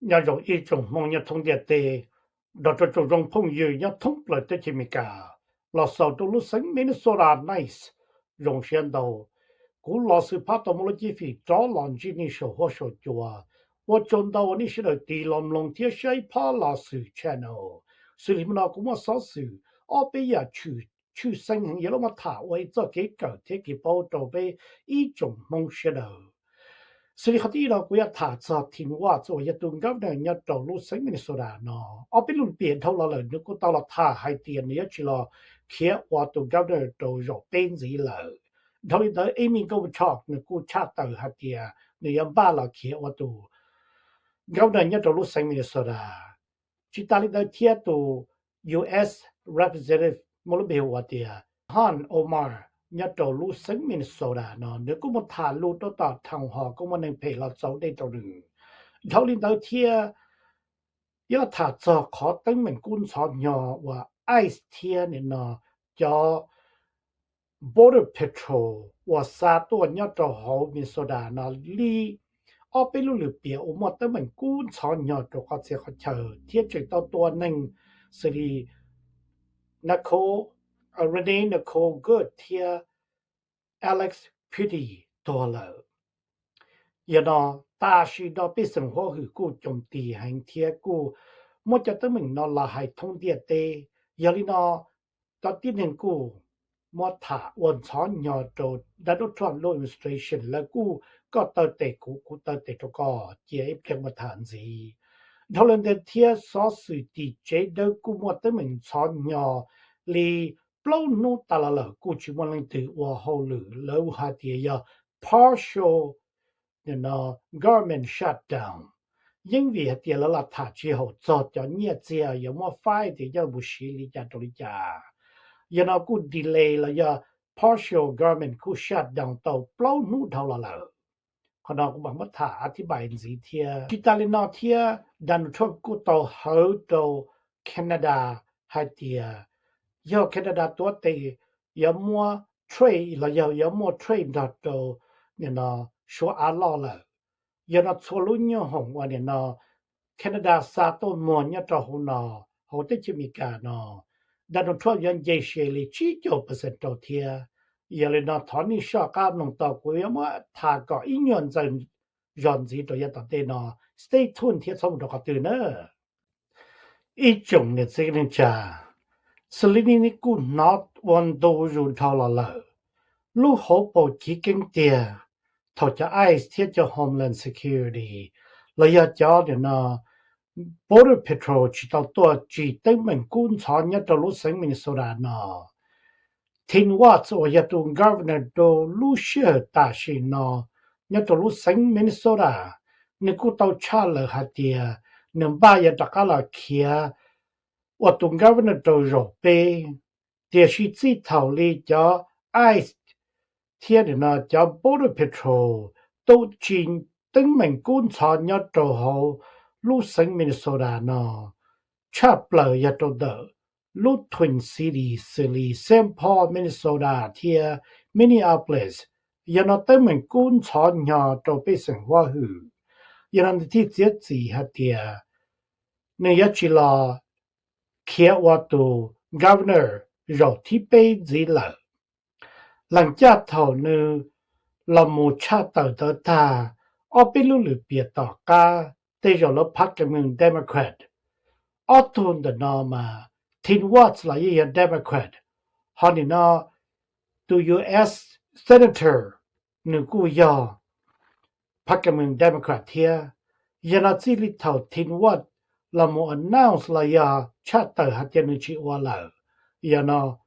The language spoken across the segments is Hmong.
Nyob zoo ib tsoom Hmoob nyob thoob ntiaj teb, nrog rau tsoom zoo phooj ywg nyob thoob plaws teb chaws Amelikas, los xaus rau lub xeev Minnesota Nice. Zoo siab ntau, kuv Los Xwm Phab tau muaj lub cib fim rov los ntsib nej saum huab saum cua. Ua tsaug ntau uas nej sawv daws tig los mloog thiab saib Phab Los Xwm channel. Xws li hmo no kuv muaj xov xwm ob peb yam tshwj xeeb heev yuav los tham ua ib txoj kev kawm thiab kev paub rau peb ib tsoom Hmoob sawv daws. Xws li qhov thib ib no kuv yuav tham txog Tim Walz uas yog tus governor nyob rau lub xeev Minnesota no. Ob peb lub piam dhau los lawm nws kuj tau los tham hais tias nws yuav tsis los khiav ua tus governor rau zaum peb ntxiv lawm. Dhau li ntawd Amy Klobuchar nws kuj tshaj tawm hais tias nws yuav npaj los khiav ua tus governor nyob rau lub xeev Minnesota. Tsis tas li ntawd thiab tus U S representative muaj lub npe hu ua tias Ilhan Omar nyob rau lub xeev Minnesota no nws kuj muaj tham lus rau tom town hall kuj muaj neeg phem los txaus dej rau nws. Dhau li ntawd thiab yuav los tham txog qhov teeb meem kub ntxhov hnyo uas ICE thiab nim no cov Border Patrol uas xa tuaj nyob rau hauv Minnesota no li ob peb lub lwm piam uas muaj teeb meem kub ntxhov hnyo rau qhov txhia qhov chaw thiab tseem tau tua neeg xws li Nicole, Renee Nicole Good thiab Alex Pretti tuag lawm. Yog no tam sim no pej xeem huab hwm kuj coo tis heev thiab kuj muab cov teeb meem no los hais thoob ntiaj teb. Yog li no cov tib neeg kuj muab tham ua ntxhov hnyo rau Donald Trump lub administration, lawv kuj koj taw tes kuv, kuv taw tes rau koj, cia ib pliag mus tham ntxiv. Dhau li ntawd thiab xov xwm tim tsev dawb kuj muaj teeb meem ntxhov hnyo li plaub hnub tas los lawm kuj tsis muaj leej twg ua hauj lwm, lawv hais tias yog partial government shutdown. Yeej vim hais tias lawv los tham tsis haum txog cov nyiaj txiag yuav muab faib tias coj mus siv li cas rau li cas. Yog no kuj delay los yog partial government kuj shutdown tau plaub hnub dhau los lawm. Qhov no kuv mam muab tham a thib pais ntxiv thiab. Tsis tas li no thiab Donald Trump kuj tau hawv rau Canada hais tias yog Canada tuav tes yuav muab trade los yog yuav muaj trade nrog rau nim no Suav av loj lawm. Yog no txhua lub nyoob hoom uas nim no Canada xa tuaj muag nyob rau hauv no, hauv teb chaws Amelikas no, Donald Trump yuav nce se li tsib caug percent rau thiab. Yog li no thov nej soj qab mloog tau, kuv yuav muab tham kom ib nyuag ntxaws zog ntxiv rau yav tom ntej no. Stay tuned thiab txhob mus rau qhov twg na. Ib tsoom niam txiv neej tsa, xws li nej kuj hnov ua ntu zus dhau los lawm, lub hauv paus chiv keeb tiag, thaum cov ICE thiab cov Homeland Security los yog cov nim no Border Patrol tsis tau tuaj tsim teeb meem kub ntxhov nyob rau lub xeev Minnesota no, Tim Walz uas yog tus governor rau lub sij hawm tam sim no nyob rau lub xeev Minnesota, nws kuj tau tshaj lawm hais tias nws npaj yuav rov qab los khiav ua tus governor rau zaum peb, tiam sis txij thaum li cov ICE thiab nim no cov Border Patrol tau tsim teeb meem kub ntxhov nyob rau hauv lub xeev Minnesota no, tshaj plaws yog rau ntawm lub Twin Cities xws li Saint Paul, Minnesota thiab Minneapolis, yog no teeb meem kub ntxhov hnyo rau pej xeem huab hwm. Yog no nws thiaj txiav txim hais tias nws yuav tsis los khiav ua tus governor zaum thib peb ntxiv lawm. Lees caj thaum nws los mus tshaj tawm ntawd tag, ob peb lub lwm piam tom qab tej zaum lawv phab kas moos Democrat, ob tug ntawm no mas Tim Walz los yeej yog Democrat, ho nim no tus U S Senator nws kuj yog phab kas moos Democrat thiab. Yog no txij li thaum Tim Walz los mus announce los yog tshaj tawm hais tias nws tsis ua lawm, yog no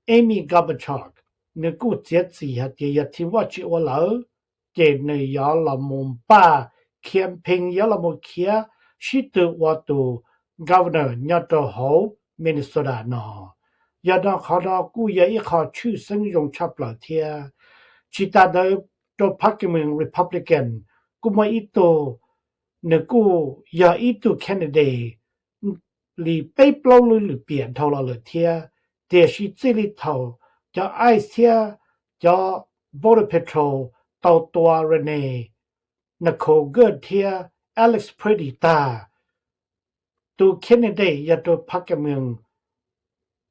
Amy Klobuchar nws kuj txiav txim hais tias yog Tim Walz tsis ua lawm, ces nws yuav los mus npaj campaign, yuav los mus khiav sib tw ua tus governor nyob rau hauv Minnesota no. Yog no qhov no kuj yog ib qho tshwj xeeb zoo tshaj plaws thiab. Tsis tas ntawd, rau phab kas moos Republican kuj muaj ib tug, nws kuj yog ib tug candidate li peb plaub lub lwm piam dhau los lawm thiab, tiam sis txij li thaum cov ICE thiab cov Border Patrol tau tua Renee Nicole Good thiab Alex Pretti tag, tus candidate yog rau phab ka mws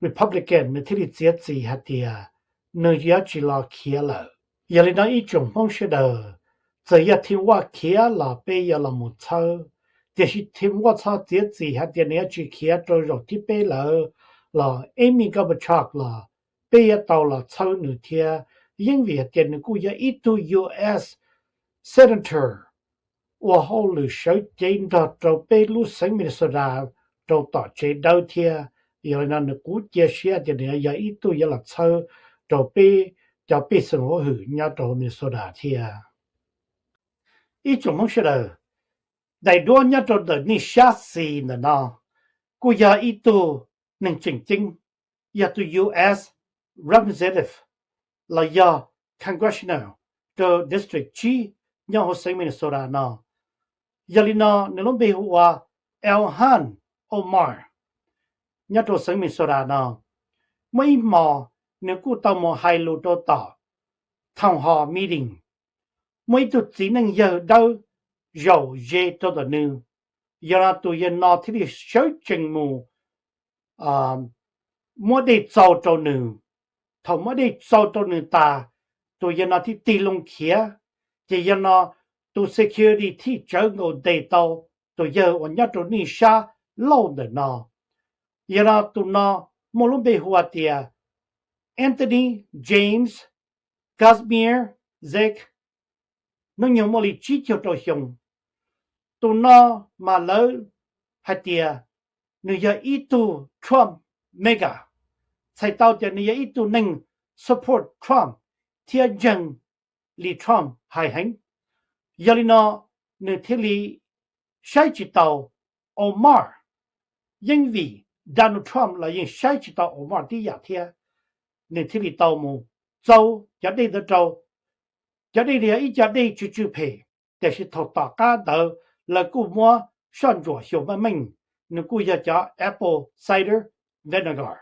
Republican nws thiaj li txiav txim hais tias nws yuav tsis los khiav lawm. Yog li no ib tsoom Hmoob sawv daws, txawm yog Tim Walz khiav los peb yuav los mus txhawb, tiam sis Tim Walz txhob txiav txim hais tias nws yuav tsis khiav rau zaum thib peb lawm los Amy Klobuchar los peb yuav tau los txhawb nws thiab, yeej vim hais tias nws kuj yog ib tug U S Senator ua hauj lwm sawv cev nrog rau peb lub xeev Minnesota rau tom tsev dawb thiab. Yog li no nws kuj cia siab tias nws yog ib tug yuav los txhawb rau peb cov pej xeem hauj lwm nyob rau Minnesota thiab. Ib tsoom Hmoob sawv daws, daim duab nyob rau ntawm nej sab xis ntawm no kuj yog ib tug neeg tseem ceeb, yog tus U S Representative los yog Congressional rau District tsib nyob hauv xeev Minnesota no. Yog li no nws lub npe hu ua Ilhan Omar. Nyob rau xeev Minnesota no, muaj ib hmo nws kuj tau mus hais lus rau tom town hall meeting. Muaj ib tug txiv neej yawg dawb zaum ze rau ntawm nws, yog no tus yawg no thiaj li sawv tsees mus muab dej txaus rau nws. Thaum muab dej txaus rau nws tas, tus yawg no thiaj tig loo khiav. Ces yog no tus security thiaj tsawv nkaus ntes tau tus yawg uas nyob rau nej sab laug ntawm no. Yog no tus no muaj lub npe hu ua tias Anthony James Casimir Zec, hnub nyoog muaj li tsib caug rau xyoo. Tus no mas lawv hais tias nws yog ib tug Trump mega, txhais tau tias nws yog ib tug neeg support Trump thiab ntseeg li Trump hais heev. Yog li no nws thiaj li saib tsis taus Omar, yeej vim Donald Trump los yeej saib tsis taus Omar tib yam thiab. Nws thiaj li tau mus txaus cov dej ntawd rau. Cov dej no yog ib co dej tsw tsw phem, tiam sis thaum tom qab ntawd lawv kuj muab soj ntsuam xyuas meej meej, nws kuj yog cov apple cider vinegar.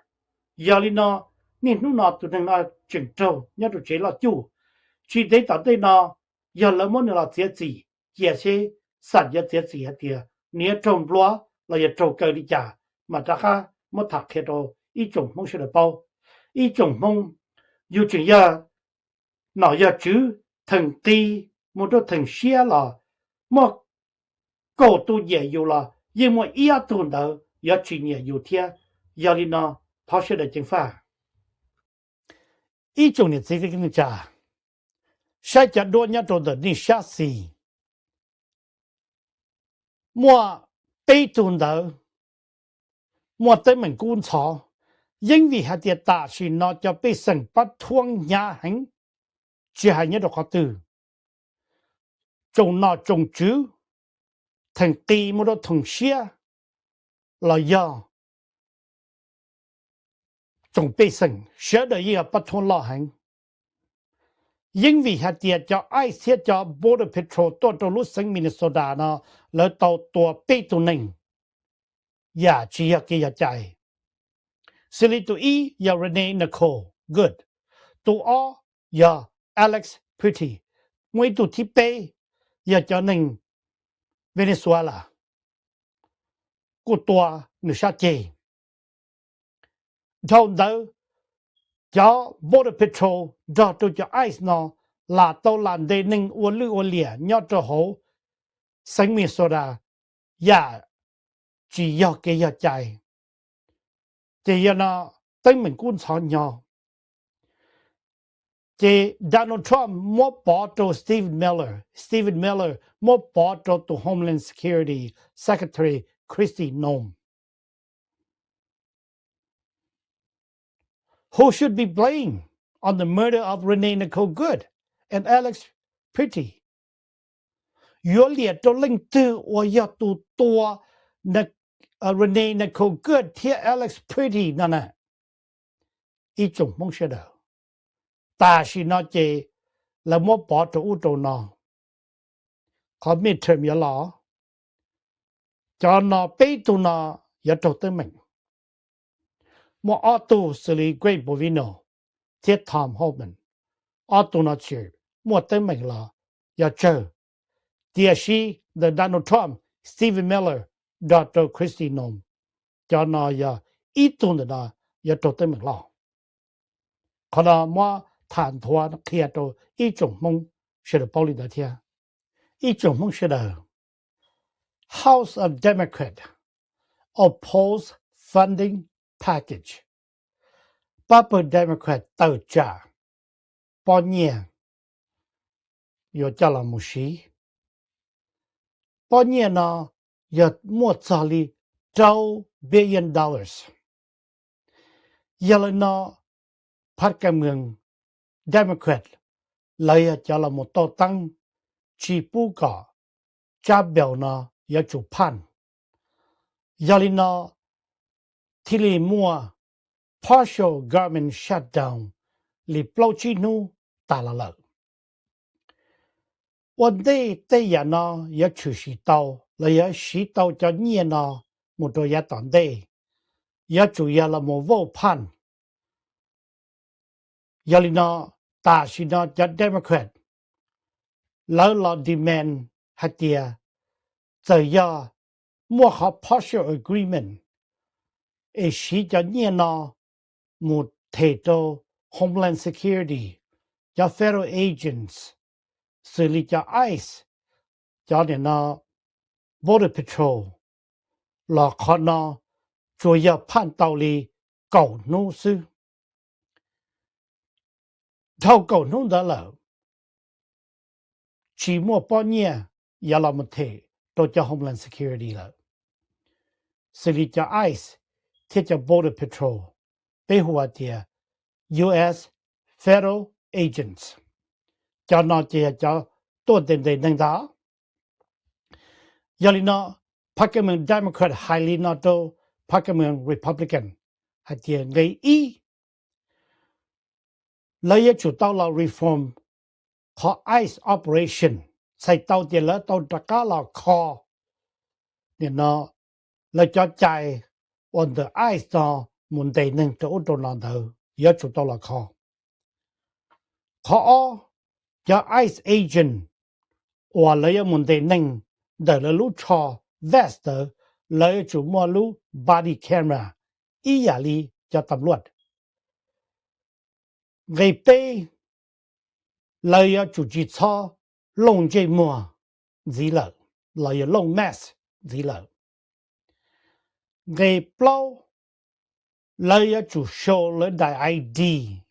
Yog li no niaj hnub no tus neeg no tseem raug nyob rau tsev loj cuj. Tsis ntev tom ntej no yog lawv muab nws los txiav txim, cia seb xam yuav txiav txim hais tias nws yuav raug nplua los yog raug kaw li cas, mas rov qab muab tham qhia rau ib tsoom Hmoob sawv daws paub. Ib tsoom Hmoob, yus tseem yog nom yog tswv theem qis mus rau theem siab los muaj kaum tus nyiam yus los yeej muaj ib ob tug ntawd yuav tsis nyiam yus thiab. Yog li no thov sawv daws ceev faj. Ib tsoom niam txiv kwv tij neej tsa, saib cov duab nyob rau ntawm nej sab xis, muaj peb tug ntawd muaj teeb meem kub ntxhov, yeej vim hais tias tam sim no cov pej xeem pab thuab hnyav heev, tsis hais nyob rau qhov twg, tsoom nom tsoom tswv, theem qis mus rau theem siab los yog tsoom pej xeem sawv daws yeej yog pab thuab loj heev. Yeej vim hais tias cov ice thiab cov border patrol tuaj rau lub xeev Minnesota no, lawv tau tua peb tug neeg yam tsis yog kev yog cai. Xws li tus ib yog Rene Nicole Good, tus ob yog Alex Pretti, muaj ib tug thib peb yog cov neeg Venezuela kuj tua nws sab ceg. Dhau ntawd, cov border patrol nrog rau cov ice no lam tau lam ntes neeg ua lwj ua liam nyob rau hauv xeev Minnesota yam tsis yog kev yog cai. Ces yog no teeb meem kub ntxhov hnyo. Ces Donald Trump muab pov rau Stephen Miller, Stephen Miller muab pov rau tus Homeland Security Secretary Kristi Noem, who should be blamed on the murder of Rene Nicole Good and Alex Pretti. Yuav liam rau leej twg uas yog tus tua Rene Nicole Good thiab Alex Pretti no na? Ib tsoom Hmoob sawv daws, tam sim no ces lawv muab pov rau ub rau no, qhov midterm yuav los, cov no peb tug no yuav raug teeb meem. Muaj ob tug xws li Greg Bovino thiab Tom Homan, ob tug no tseem muaj teeb meem los yog tsawg, Tiam sis ntawm Donald Trump, Stephen Miller nrog rau Kristi Noem, cov no yog ib tug ntawm no yuav raug teeb meem loj. Qhov no muab tham nthuav qhia rau ib tsoom Hmoob sawv daws paub li ntawd thiab. Ib tsoom Hmoob sawv daws, House of Democrat oppose funding package, pab pawg Democrat tawm tsam pob nyiaj yuav coj los mus siv. Pob nyiaj no yog muaj txog li rau billion dollars. Yog li no, phab kab mws Democrat lawv yog cov los mus tau teeb tsis pub kom tsab bill no yuav tsum phaj. Yog li no, thiaj li muaj partial government shutdown li plaub tsib hnub tas los lawm. Ua ntej tej yam no yuav tshwm sim tau los yuav siv tau cov nyiaj no mus rau yav tom ntej, yuav tsum yog los mus vote phaj. Yog li no, tam sim no cov Democrat lawv los demand hais tias txawm yog muaj qhov partial agreement es siv cov nyiaj no mus them rau Homeland Security, cov federal agents xws li cov ice, cov niam no Border Patrol, los qhov no tsuas yog phaj tau li kaum hnub xwb. Dhau kaum hnub ntawd lawm, tsis muaj pob nyiaj yuav los mus them rau cov Homeland Security lawm, xws li cov ice thiab cov Border Patrol, peb hu tias U S federal agents. Cov no ces yog cov tuaj ntes ntes neeg ntag. Yog li no, phab kab mws Democrat hais li no rau phab kab mws Republican hais tias nqe ib, lawv yuav tsum tau los reform qhov ice operation, txhais tau tias lawv tau rov qab los kho nim no lawv cov cai uas ntawm ice no mus ntes neeg rau ub rau no ntawd yuav tsum tau los kho. Qhov ob, cov ice agent uas lawv yuav mus ntes neeg ntawm lawv lub tsho vest ntawd, lawv yuav tsum muaj lub body camera ib yam li cov tam luaj. Nqe peb, lawv yuav tsum tsis txhob looj ntsej muag ntxiv lawm los yog looj mask ntxiv lawm. Nqe plaub, lawv yuav tsum show lawv daim I D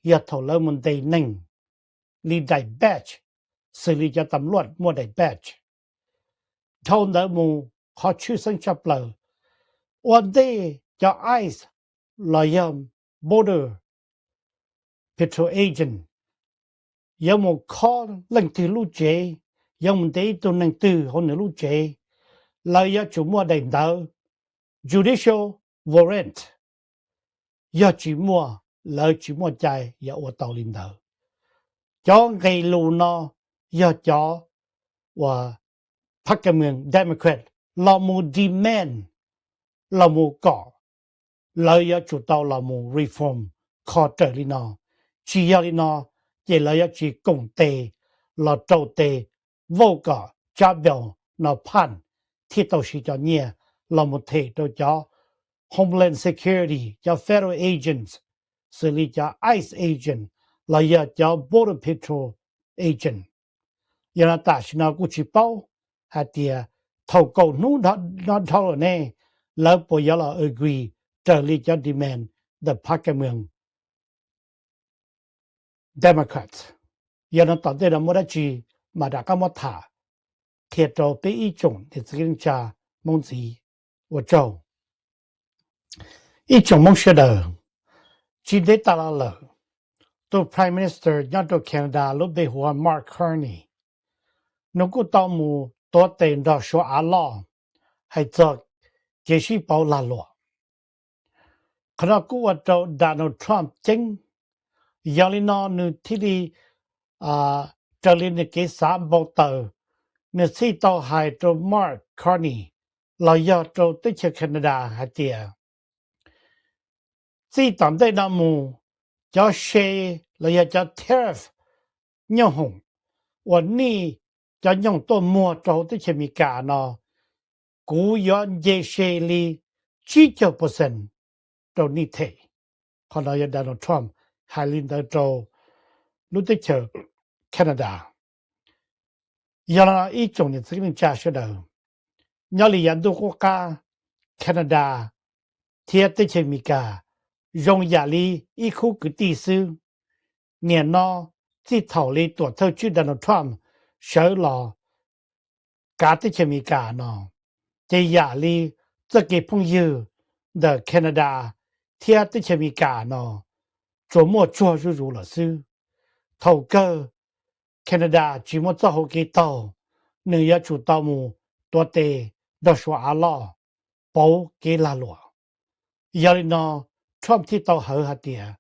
yog thaum lawv mus ntes neeg li daim badge, xws li cov tam luaj muaj daim badge. Dhau ntawd mus, qhov tshwj xeeb tshaj plaws, ua ntej cov ice los yog Border Patrol agent yuav mus khob leej twg lub tsev, yuav mus ntes ib tug neeg twg hauv nws lub tsev, lawv yuav tsum muaj daim ntawv judicial warrant. Yog tsis muaj, lawv tsis muaj cai yuav ua tau li ntawd. Cov nqe lus no yog cov uas phab kab mws Democrat los mus demand, los mus kom lawv yuav tsum tau los mus reform kho raws li no. Tsis yog li no, ces lawv yuav tsis koom tes los rau tes vote kom tsab bill no phaj thiaj tau siv cov nyiaj los mus them rau cov Homeland Security, cov federal agents, xws li cov ice agent los yog cov Border Patrol agent. Yog no tam sim no kuj tsis paub hais tias thaum kaum hnub no dhau lawm ne, lawv puas yuav los agree raws li cov demand ntawm phab kab mws Democrats. Yog no tom ntej no muaj dab tsi mam rov qab muab tham qhia rau peb ib tsoom niam txiv kwv tij neej tsa Hmoob ntxiv. Ua tsaug. Ib tsoom Hmoob sawv daws, tsis ntev tas los lawm, tus Prime Minister nyob rau Canada lub npe hu ua Mark Carney, nws kuj tau mus tuav tes nrog Suav av loj hais txog kev sib pauv lag luam. Qhov no kuj ua rau Donald Trump ceeb. Yog li no nws thiaj li raws li nws kev xav npau taws, nws thiaj tau hais rau Mark Carney los yog rau teb chaws Canada hais tias txij tom ntej no mus, cov se los yog cov tariff, nyooj hoom uas nej cov nyoog tuaj muag rau hauv teb chaws Amelikas no, kuv yuav nce se li tsib caug percent rau nej them. Qhov no yog Donald Trump hais li ntawd rau lub teb chaws Canada. Yog li no ib tsoom niam txiv neej tsa sawv daws, nyob li yav ntuj qub qab, Canada thiab teb chaws Amelikas zoo yam li ib khub kwv tij xwb. Niaj no txij thaum li tuam thawj tswj Donald Trump sawv los kav teb chaws Amelikas no, ces yam li txoj kev phooj ywg ntawm Canada thiab teb chaws Amelikas no tsuas muaj tsuag zuj zus lawm xwb. Thaum kawg Canada tsis muaj txoj hau kev taug, nws yuav tsum tau mus tuav tes nrog Suav av loj pauv kev lag luam. Yog li no, Trump thiaj tau hawv hais tias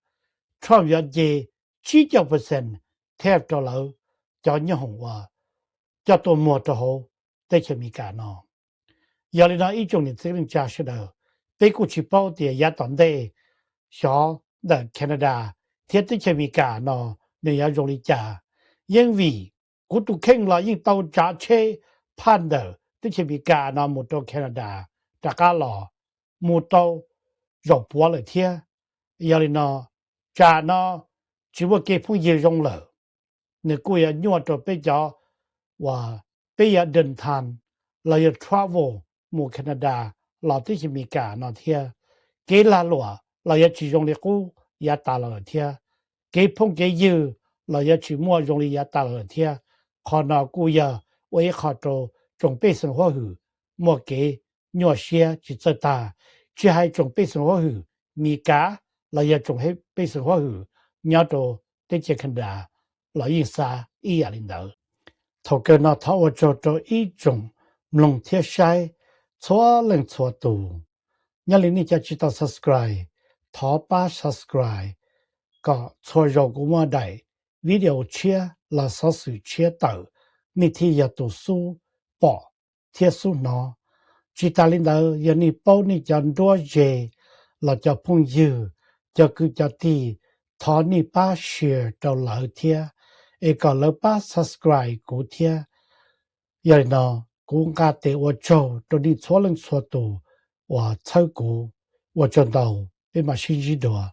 Trump yuav nce tsib caug percent theb rau lawv cov nyooj hoom uas coj tuaj muag rau hauv teb chaws Amelikas no. Yog li no ib tsoom niam txiv neej tsa sawv daws, peb kuj tsis paub tias yav tom ntej xyov ntawm Canada thiab teb chaws Amelikas no nws yuav zoo li cas. Yeej vim kuv tus kheej los yeej tau tsav tsheb phaj ntawm teb chaws Amelikas no mus rau Canada rov qab los mus tau zaum puav lawm thiab. Yog li no, tsam no tsis muaj kev phooj ywg zoo lawm, nws kuj yuav nyuaj rau peb cov uas peb yuav dntan los yog travel mus Canada los teb chaws Amelikas no thiab. Kev lag luam los yuav tsis zoo li qub yav tas los lawm thiab. Kev phooj kev ywg los yuav tsis muaj zoo li yav tas los lawm thiab. Qhov no kuj yog ua ib qho rau tsoom pej xeem huab hwm muaj kev nyuaj siab tsis txawj tag, tsis hais tsoom pej xeem huab hwm Amelikas los yog tsoom pej xeem huab hwm nyob rau teb chaws Canada los yeej xav ib yam li ntawd. Thaum kawg no thov ua tsaug rau ib tsoom mloog thiab saib txhua leej txhua tus. Nyob li nej cov tsis tau subscribe, thov pab subscribe kom txhua zaus kuv muaj daim video tshiab los xov xwm tshiab tawm, nej thiaj yog tus xub pom thiab xub hnov. Tsis tas li ntawd, yog nej paub nej cov nruab ze los cov phooj ywg, cov kwv cov tij, thov nej pab share rau lawv thiab, es kom lawv pab subscribe kuv thiab. Yog li no, kuv nqa tes ua tsaug rau nej txhua leej txhua tus uas txhawb kuv. Ua tsaug ntau, peb mam sib ntsib dua.